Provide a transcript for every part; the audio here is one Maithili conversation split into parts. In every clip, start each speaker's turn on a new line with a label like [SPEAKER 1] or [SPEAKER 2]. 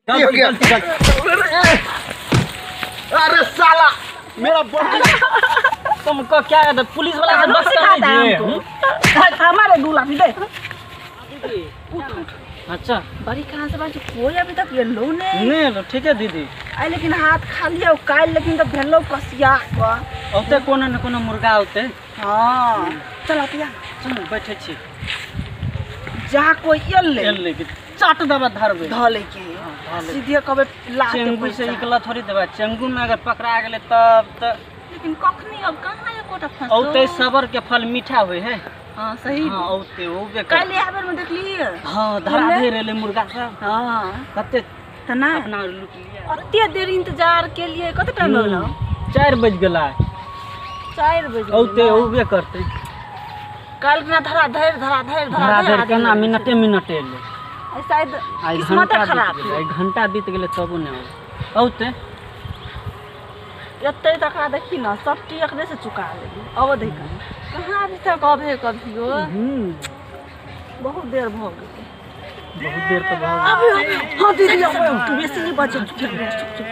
[SPEAKER 1] गलती गलती गलती।
[SPEAKER 2] अरे साला मेरा बॉडी।
[SPEAKER 1] तुमको क्या है, पुलिस वाला से
[SPEAKER 3] कानून
[SPEAKER 1] बस
[SPEAKER 3] सिखाता है हमको। हमारे 2 लाख दे।
[SPEAKER 1] अच्छा।
[SPEAKER 3] बड़ी कहाँ से बाजू कोई अभी तक एलो नहीं।
[SPEAKER 1] नहीं एलो, ठीक है दीदी।
[SPEAKER 3] आई लेकिन हाथ खाली है काल्हि, लेकिन तो भेलो कसिया कऽ।
[SPEAKER 1] औते, कोनो ने कोनो मुर्गा औते।
[SPEAKER 3] हाँ, चल अतिया।
[SPEAKER 1] चल, बैठे छी।
[SPEAKER 3] जा कोई एले।
[SPEAKER 1] एलै कि चाट दबा धरबै।
[SPEAKER 3] धऽ ले के
[SPEAKER 1] धऽ ले।
[SPEAKER 3] सीधे कहबै ला दे
[SPEAKER 1] चेंगू से
[SPEAKER 3] पैसा।
[SPEAKER 1] निकला थोड़ी देबै, चेंगू में अगर पकड़ा गेलै तब तऽ।
[SPEAKER 3] लेकिन कखनी अब कहाँ एकोटा फंसतो।
[SPEAKER 1] औते, सबर के फल मीठा होइ है।
[SPEAKER 3] हाँ, सही।
[SPEAKER 1] हाँ, औते, औबे करतै।
[SPEAKER 3] काल्हि आबे में देखलियै।
[SPEAKER 1] हाँ, धरा धरि एलै मुर्गा सब।
[SPEAKER 3] हाँ।
[SPEAKER 1] कते
[SPEAKER 3] तऽ ना
[SPEAKER 1] अपना लूट लिया।
[SPEAKER 3] कते देर इंतजार के लिए, कते टाइम लगल?
[SPEAKER 1] 4 बज गेला।
[SPEAKER 3] 4 बजे।
[SPEAKER 1] औते, औबे करतै।
[SPEAKER 3] काल्हि ना धरा धरि धरा धरि
[SPEAKER 1] धरा धरि केना मिनटे मिनटे एलै।
[SPEAKER 3] शायद
[SPEAKER 1] आइ
[SPEAKER 3] किस्मत
[SPEAKER 1] घंटा बीत
[SPEAKER 3] खराब
[SPEAKER 1] गेलै, आइ घंटा बीत गेलै तबो नहि औते। औते।
[SPEAKER 3] एते तकरा देखी ना, सब टी अखने से चुका लेली। अब देख कहाँ अभी तक अबे कभियो। बहुत देर भऽ गेलै।
[SPEAKER 1] बहुत देर तऽ भऽ गेल।
[SPEAKER 3] अबे अबे, हाँ दीदी, अबे। तू बेसी नहीं बजे, चुप चुप चुप चुप।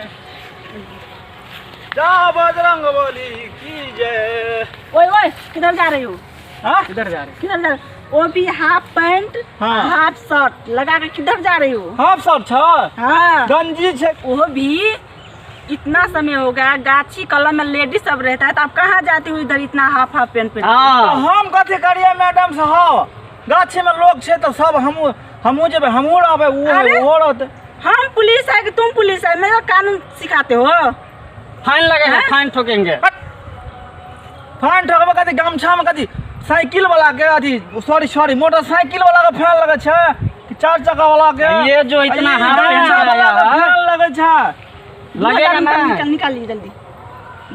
[SPEAKER 2] जा बजरंग बली की जय।
[SPEAKER 3] ओए ओए, किधर जा रही हो?
[SPEAKER 2] हाँ?
[SPEAKER 1] किधर जा रहे?
[SPEAKER 3] किधर जा रहे वो भी हाफ पैंट, हाफ शर्ट लगा के किधर जा रही हो?
[SPEAKER 2] हाफ शर्ट छ?
[SPEAKER 3] हाँ।
[SPEAKER 2] गंजी छै।
[SPEAKER 3] वो भी इतना समय हो गया, गाछी कलम में लेडीज सब रहता है, तो आप कहाँ जाती हो इधर इतना हाफ हाफ पैंट पहन?
[SPEAKER 1] हाँ।
[SPEAKER 2] हम कथी करिए मैडम साहब? गाछी में लोग छै तऽ सब हमहूँ हमहूँ जेबै, हमहूँ रहबै, ओ
[SPEAKER 3] अरे?
[SPEAKER 2] ओहो रहतै।
[SPEAKER 3] हम पुलिस है कि तुम पुलिस है, मेरा कानून सिखाते हो?
[SPEAKER 1] फाइन लगेगा।
[SPEAKER 3] हैं?
[SPEAKER 1] फाइन ठोकेंगे।
[SPEAKER 2] फाइन ठोकबै कथी? गमछामे कथी साइकिल वाला के अथी, सॉरी सॉरी, मोटरसाइकिल वाला के फाइन लगै छै कि चार चक्का वाला के?
[SPEAKER 1] ये जो इतना
[SPEAKER 2] ई
[SPEAKER 1] हाफ पैंट
[SPEAKER 2] गमछा वाला के
[SPEAKER 1] लगाया है।
[SPEAKER 2] फाइन लगै छै।
[SPEAKER 1] लगेगा ना?
[SPEAKER 3] निकाल, निकालिए जल्दी।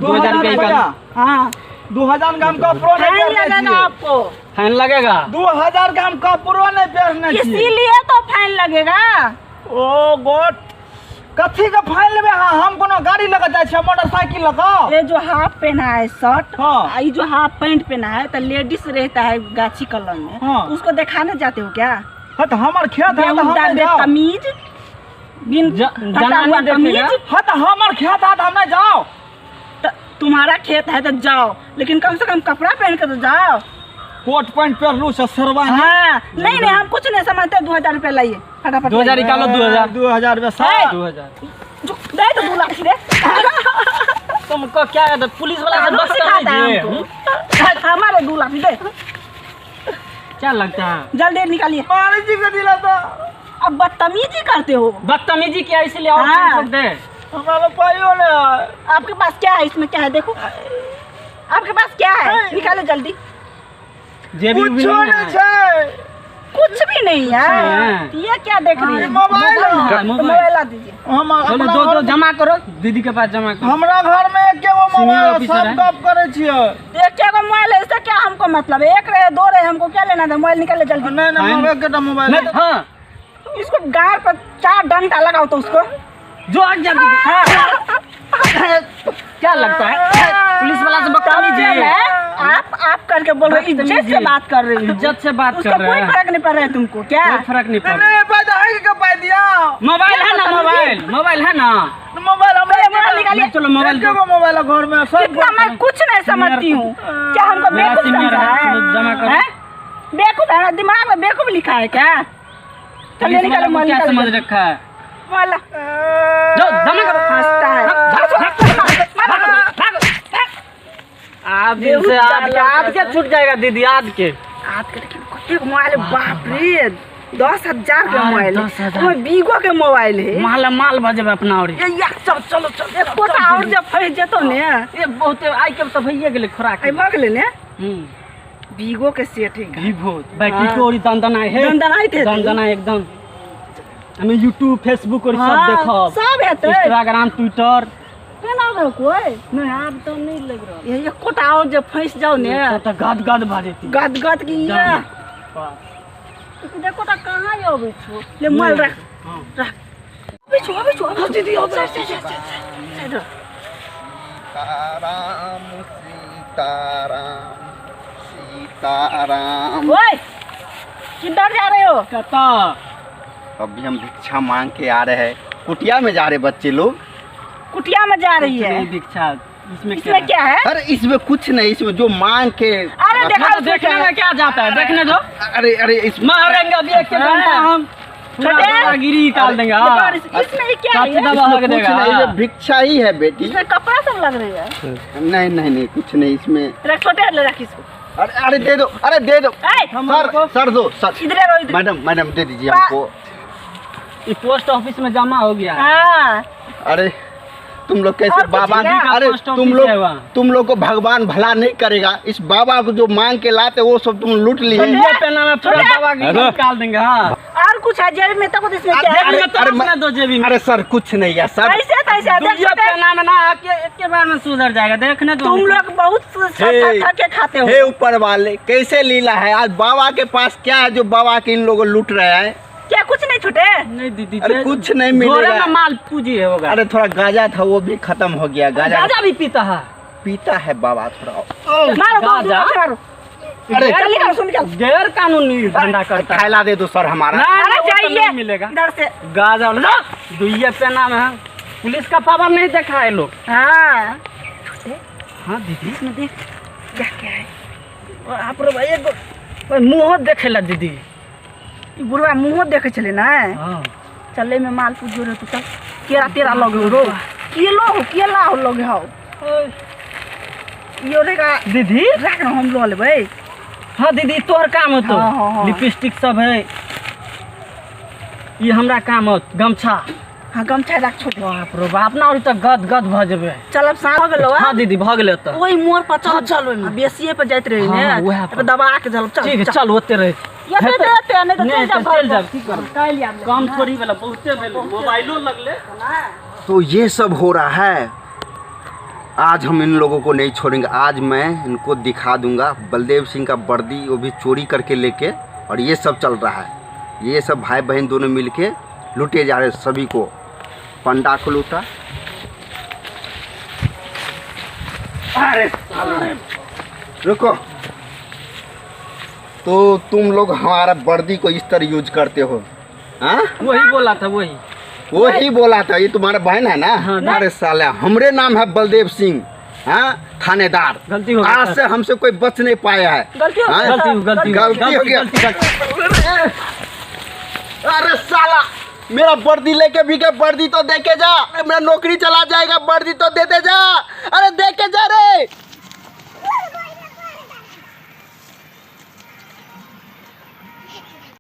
[SPEAKER 1] 2000 रुपया
[SPEAKER 2] रुपया।
[SPEAKER 1] निकाल।
[SPEAKER 3] हाँ।
[SPEAKER 2] 2000 के हम कपड़ो नहीं
[SPEAKER 3] फाइन
[SPEAKER 2] पहिरने
[SPEAKER 3] लगेगा
[SPEAKER 2] छियै।
[SPEAKER 3] आपको।
[SPEAKER 1] फाइन लगेगा।
[SPEAKER 2] 2000 के हम कपड़ो नहीं पहिरने छियै।
[SPEAKER 3] इसीलिए तो फाइन लगेगा।
[SPEAKER 2] ओ गॉड, कथी के फाइन लेबै? हाँ, हम कोनो गाड़ी लऽ कऽ जाइ छियै, मोटरसाइकिल लऽ कऽ?
[SPEAKER 3] ये जो हाफ पहना है शर्ट, ये जो हाफ पैंट पहना है, तो लेडीज रहता है गाछी कलम में, उसको दिखाने जाते हो क्या?
[SPEAKER 2] हाँ, तऽ हमर खेत है तऽ हम
[SPEAKER 3] बेहुदा,
[SPEAKER 2] नहि जाउ?
[SPEAKER 3] बेतमीज, बिन फटा
[SPEAKER 1] जनानी
[SPEAKER 3] हुआ
[SPEAKER 1] देखेगा।
[SPEAKER 3] कमीज।
[SPEAKER 2] हाँ, तऽ हमर खेत है तऽ हम नहि जाउ?
[SPEAKER 3] तो तुम्हारा खेत है तो जाओ, लेकिन कम से कम कपड़ा पहन के तो जाओ।
[SPEAKER 2] कोट पैंट पहिरलू से शेरवानी।
[SPEAKER 3] हाँ, नहीं नहीं, हम कुछ नहीं समझते। 2000 रुपया लाइए फटाफट।
[SPEAKER 1] 2000
[SPEAKER 3] लाइए।
[SPEAKER 1] निकालो, 2000।
[SPEAKER 2] 2000 रुपया साहब।
[SPEAKER 1] 2000।
[SPEAKER 3] दे तो 2 लाख दे।
[SPEAKER 1] तुमको क्या है, पुलिस वाला से
[SPEAKER 3] कानून
[SPEAKER 1] बस
[SPEAKER 3] सिखाता है हमको। हमारे 2 लाख दे।
[SPEAKER 1] क्या लगता है?
[SPEAKER 3] जल्दी निकालिए।
[SPEAKER 2] मारे जी के दिला तो।
[SPEAKER 3] अब बदतमीजी करते हो।
[SPEAKER 1] बदतमीजी किया इसलिए और
[SPEAKER 3] हाँ।
[SPEAKER 1] ठोक दे।
[SPEAKER 2] हमरा लग पाइयो नहि है।
[SPEAKER 3] आपके पास क्या है? इसमें क्या है? देखो, आपके पास क्या है? निकालो जल्दी।
[SPEAKER 1] जेबी उबी
[SPEAKER 2] कुछो
[SPEAKER 1] नहीं
[SPEAKER 2] नहि
[SPEAKER 1] है।
[SPEAKER 2] छै।
[SPEAKER 3] कुछ भी नहीं है।
[SPEAKER 1] है।
[SPEAKER 3] ये क्या देख रही है?
[SPEAKER 2] मोबाइल है।
[SPEAKER 1] हाँ,
[SPEAKER 3] तो
[SPEAKER 1] मोबाइल।
[SPEAKER 3] मोबाइल ला दीजिए।
[SPEAKER 2] हम
[SPEAKER 1] चलो,
[SPEAKER 2] अपना
[SPEAKER 1] दो दो
[SPEAKER 2] घर-
[SPEAKER 1] जमा करो, दीदी के पास जमा करो।
[SPEAKER 2] हमरा घर में एके गो
[SPEAKER 1] सीनियर
[SPEAKER 2] मोबाइल है,
[SPEAKER 1] ऑफिसर
[SPEAKER 2] सब
[SPEAKER 1] है।
[SPEAKER 2] गप करै छियै।
[SPEAKER 3] एक क्या को मोबाइल है, इससे क्या हमको मतलब है? एक रहे, दो रहे, हमको क्या लेना था? मोबाइल निकाले जल्दी।
[SPEAKER 2] नहीं नहीं,
[SPEAKER 1] फाइन।
[SPEAKER 2] हमरा एकेटा मोबाइल है।
[SPEAKER 1] नहीं, हाँ।
[SPEAKER 3] इसको गार पर चार डंडा लगाओ तो उसको।
[SPEAKER 1] जो आ गया दीदी। हाँ। क्या लगता है, पुलिस वाला से बदतमीजी
[SPEAKER 3] है? आप आप करके बोल रहे हो, इज्जत से
[SPEAKER 1] बदतमीजी।
[SPEAKER 3] बात कर रही हो।
[SPEAKER 1] इज्जत से बात
[SPEAKER 3] उसका
[SPEAKER 1] कर रहे
[SPEAKER 3] कोई
[SPEAKER 1] हैं।
[SPEAKER 3] फर्क नहीं पड़ रहा है तुमको क्या?
[SPEAKER 1] कोई फर्क नहीं पड़ रहा।
[SPEAKER 2] नहीं, पैसा है के पाई दिया।
[SPEAKER 1] मोबाइल है ना? मोबाइल, मोबाइल है ना?
[SPEAKER 2] मोबाइल हमरा
[SPEAKER 3] अरे, मोबाइल निकालिए।
[SPEAKER 1] चलो, मोबाइल
[SPEAKER 2] एके गो मोबाइल है घर में सब।
[SPEAKER 3] इतना मैं कुछ नहीं समझती हूँ, क्या हमको
[SPEAKER 1] मेरा
[SPEAKER 3] बेवकूफ
[SPEAKER 1] सीनियर
[SPEAKER 3] समझा
[SPEAKER 1] है,
[SPEAKER 3] है?
[SPEAKER 1] चलो जमा करो।
[SPEAKER 3] हैं? बेवकूफ है ना? दिमाग में बेवकूफ लिखा है क्या? चलिए,
[SPEAKER 1] पुलिस वाला
[SPEAKER 3] निकालो
[SPEAKER 1] को
[SPEAKER 3] मोबाइल।
[SPEAKER 1] क्या
[SPEAKER 3] निकालो
[SPEAKER 1] समझ
[SPEAKER 3] जल्दी।
[SPEAKER 1] रखा है?
[SPEAKER 3] मोबाइल ला।
[SPEAKER 1] जो जमा करो।
[SPEAKER 3] हंसता है।
[SPEAKER 1] आप दिन से आज के आज के छूट जाएगा दीदी, आज के।
[SPEAKER 3] आज के लेकिन कतेक मोबाइल है, बाप रे, 10,000 के
[SPEAKER 1] अरे,
[SPEAKER 3] मोबाइल है।
[SPEAKER 1] 10,000।
[SPEAKER 3] ओमे बीगो के मोबाइल है।
[SPEAKER 1] माल माल बजेबे अपना और।
[SPEAKER 3] ये या, चल चलो चल, एकोटा और जब फंस जेतो ने।
[SPEAKER 1] ये बहुत आइ के तऽ भइए गेलै खोराक।
[SPEAKER 3] आई भऽ गेलै ने। बीगो के सेट है।
[SPEAKER 1] वीवो बैटरी के और दनदना है।
[SPEAKER 3] दनदनाइत हेतै।
[SPEAKER 1] दनदना एकदम। हमें यूट्यूब, फेसबुक और सब देखब।
[SPEAKER 3] सब हेतै।
[SPEAKER 1] Instagram, Twitter.
[SPEAKER 3] केना रहौ कोई?
[SPEAKER 1] नहीं, आब तो नहीं लग रहा।
[SPEAKER 3] ये एकोटा और जब फंस जाओ ने,
[SPEAKER 1] तो गद गद भऽ जेती।
[SPEAKER 3] गद गद की ये। देखो तो कहाँ अबै छौ। ले मोबाइल रख। रख। अबै छौ, अबै छौ, अबै छौ। दीदी अबै। साइड रख।
[SPEAKER 4] सीताराम सीताराम सीताराम।
[SPEAKER 3] ओए, किधर जा रहे हो?
[SPEAKER 1] कतऽ?
[SPEAKER 4] अभी हम भिक्षा मांग के आ रहे हैं। कुटिया में जा रहे बच्चे लोग।
[SPEAKER 3] कुटिया में जा रही है
[SPEAKER 1] नहीं दीक्षा, इसमें
[SPEAKER 3] इसमें क्या है?
[SPEAKER 4] अरे इसमें कुछ नहीं, इसमें जो मांग के
[SPEAKER 3] अरे देखा
[SPEAKER 1] तो देखने में क्या जाता है, देखने दो।
[SPEAKER 4] अरे अरे इसमें
[SPEAKER 1] मारेंगे अभी एक के घंटा हम
[SPEAKER 3] छोटे।
[SPEAKER 1] गिरी निकाल देंगे। हाँ।
[SPEAKER 3] इसमें क्या है?
[SPEAKER 1] दबा
[SPEAKER 4] इसमें
[SPEAKER 1] के
[SPEAKER 4] कुछ
[SPEAKER 1] देगा।
[SPEAKER 4] नहीं, ये भिक्षा ही है बेटी।
[SPEAKER 3] इसमें कपड़ा सब लग रही है।
[SPEAKER 4] नहीं नहीं नहीं कुछ नहीं इसमें।
[SPEAKER 3] रख छोटे, ले रख इसको।
[SPEAKER 4] अरे अरे दे दो, अरे दे दो सर, सर दो सर,
[SPEAKER 3] इधर रहो, इधर।
[SPEAKER 4] मैडम मैडम दे दीजिए हमको।
[SPEAKER 1] ये पोस्ट ऑफिस में जमा हो गया है।
[SPEAKER 3] हाँ।
[SPEAKER 4] अरे तुम लोग कैसे
[SPEAKER 3] और कुछ
[SPEAKER 4] बाबा,
[SPEAKER 3] क्या?
[SPEAKER 4] अरे
[SPEAKER 1] पोस्ट
[SPEAKER 4] तुम
[SPEAKER 1] ऑफिस
[SPEAKER 4] लोग
[SPEAKER 1] है वहाँ।
[SPEAKER 4] तुम लोग को भगवान भला नहीं करेगा। इस बाबा को जो मांग के लाते वो सब तुम लूट लिए।
[SPEAKER 1] ये पहना में पूरा दबा के निकाल देंगे। हाँ।
[SPEAKER 3] और कुछ है जेब में? तब इसमें क्या है?
[SPEAKER 1] जेब में तो
[SPEAKER 4] अरे
[SPEAKER 1] रखना दो जेबी में।
[SPEAKER 4] अरे सर कुछ नहीं है सर।
[SPEAKER 3] ऐसे तो ऐसे देख
[SPEAKER 1] ये
[SPEAKER 3] छोटे।
[SPEAKER 1] पहना में ना एक के बार में सुधर जाएगा, देखने दो।
[SPEAKER 3] तुम लोग बहुत थक थक के खाते हो।
[SPEAKER 4] हे ऊपर वाले कैसे लीला है, आज बाबा के पास क्या है जो बाबा के इन लोगों लूट रहे हैं?
[SPEAKER 3] क्या कुछ नहीं छूटे?
[SPEAKER 1] नहीं दीदी,
[SPEAKER 4] अरे कुछ नहीं मिलेगा।
[SPEAKER 1] झोरे में माल पूंजी है होगा।
[SPEAKER 4] अरे थोड़ा गाजा था वो भी खत्म हो गया। गाजा
[SPEAKER 1] गाजा भी पीता है?
[SPEAKER 4] पीता है बाबा थोड़ा।
[SPEAKER 3] मारो, बहुत
[SPEAKER 1] गाजा?
[SPEAKER 3] मारो।
[SPEAKER 4] अरे
[SPEAKER 3] चल निकाल, सुन निकाल।
[SPEAKER 1] गैर कानूनी धंधा करता है।
[SPEAKER 4] थैला दे दो सर हमारा।
[SPEAKER 1] नहीं,
[SPEAKER 3] अरे
[SPEAKER 1] वो तो
[SPEAKER 3] जाइए
[SPEAKER 1] नहीं मिलेगा
[SPEAKER 3] इधर से।
[SPEAKER 1] गाजा वाला ना, दुइये पेना में है। पुलिस का पावर नहीं देखा है लोग।
[SPEAKER 3] हाँ
[SPEAKER 1] हाँ दीदी
[SPEAKER 3] इसमें देख क्या क्या है।
[SPEAKER 1] आप रे भाई एगो मुँह देखे ला दीदी।
[SPEAKER 3] ई बुढ़वा मुँहो देखे छले ना।
[SPEAKER 1] हाँ।
[SPEAKER 3] चले में माल पूजो रे तू चल। केरा तेरा लगे रो, केलो हो, केला हो लगे हो। यो रे का
[SPEAKER 1] दीदी
[SPEAKER 3] राख ना, हम ल लेबै।
[SPEAKER 1] हाँ दीदी तोहर काम होतो।
[SPEAKER 3] हाँ, हाँ, हाँ।
[SPEAKER 1] लिपस्टिक सब है, ये हमरा काम होत गमछा।
[SPEAKER 3] हाँ गमछा राख छोटे।
[SPEAKER 1] बाप रे बाप, ना और तो गद गद भ जेबै।
[SPEAKER 3] चल अब साँझ हो गेलो।
[SPEAKER 1] हाँ दीदी भ गेलै तऽ।
[SPEAKER 3] ओहि मोड़ पर चल, चल ओहिमे बेसिए पर जाइत रही ने।
[SPEAKER 1] हाँ, उएह पर।
[SPEAKER 3] तब दबा के चल चल।
[SPEAKER 1] ठीक है चल ओते रहे।
[SPEAKER 3] ये तो देते नहीं तो
[SPEAKER 1] नहीं
[SPEAKER 3] चल
[SPEAKER 1] तो
[SPEAKER 3] जा,
[SPEAKER 1] चल जा, की करब?
[SPEAKER 3] काल्हि आबि।
[SPEAKER 1] काम थोड़ी भेलै, बहुते भेलै, मोबाइलो लगले।
[SPEAKER 4] तो ये सब हो रहा है। आज हम इन लोगों को नहीं छोड़ेंगे, आज मैं इनको दिखा दूंगा बलदेव सिंह का वर्दी वो भी चोरी करके लेके, और ये सब चल रहा है। ये सब भाई बहन दोनों मिलके लूटे जा रहे हैं सभी को। पंडा को लूटा। अरे साले, रुको, तो तुम लोग हमारा वर्दी को इस तरह यूज करते हो? हाँ
[SPEAKER 1] वही बोला था, वही
[SPEAKER 4] वही बोला था। ये तुम्हारा बहन है ना?
[SPEAKER 1] हाँ।
[SPEAKER 4] अरे साला हमरे नाम है बलदेव सिंह, हाँ थानेदार।
[SPEAKER 1] गलती हो गई
[SPEAKER 4] आज
[SPEAKER 1] सर।
[SPEAKER 4] से हमसे कोई बच नहीं पाया है।
[SPEAKER 3] गलती हो
[SPEAKER 4] हाँ?
[SPEAKER 3] गई
[SPEAKER 1] गलती गलती
[SPEAKER 4] गलती हो गया।
[SPEAKER 1] गलती गलती।
[SPEAKER 4] अरे साला मेरा वर्दी लेके भी के वर्दी तो दे के जा, अरे मेरा नौकरी चला जाएगा, वर्दी तो दे दे जा, अरे दे के जा रे।